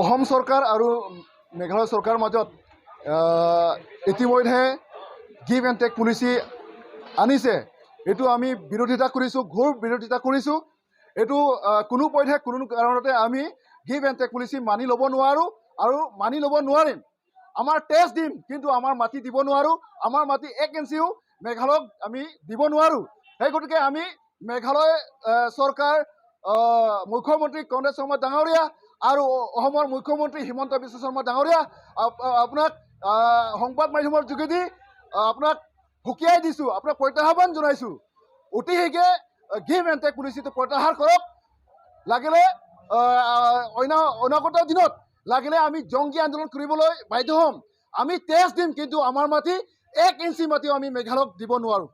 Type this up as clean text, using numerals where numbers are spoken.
অসম চৰকাৰ আৰু মেঘালয় চৰকাৰৰ মাজত ইতিমধ্যে গিভ এণ্ড টেক পলিচি আনিছে। এইটো আমি বিৰোধিতা কৰিছোঁ, ঘোৰ বিৰোধিতা কৰিছোঁ। এইটো কোনো পধ্যে, কোনো কাৰণতে আমি গিভ এণ্ড টেক পলিচি মানি ল'ব নোৱাৰোঁ আৰু মানি ল'ব নোৱাৰিম। আমাৰ তেজ দিম, কিন্তু আমাৰ মাটি দিব নোৱাৰোঁ। আমাৰ মাটি 1 ইঞ্চিও মেঘালয়ক আমি দিব নোৱাৰোঁ। সেই গতিকে আমি মেঘালয় চৰকাৰ, মুখ্যমন্ত্ৰী কনৰাড শৰ্মা ডাঙৰীয়া আৰু অসমৰ মুখ্যমন্ত্ৰী হিমন্ত বিশ্ব শৰ্মা ডাঙৰীয়া, আপোনাক সংবাদ মাধ্যমৰ যোগেদি আপোনাক সকীয়াই দিছোঁ, আপোনাক প্ৰত্যাহ্বান জনাইছোঁ। অতি শীঘ্ৰে গিভ এণ্ড টেক পলিচিটো প্ৰত্যাহাৰ কৰক। লাগিলে অনাগত দিনত লাগিলে আমি জংগী আন্দোলন কৰিবলৈ বাধ্য হ'ম। আমি তেজ দিম, কিন্তু আমাৰ মাটি, 1 ইঞ্চি মাটিও আমি মেঘালয়ক দিব নোৱাৰোঁ।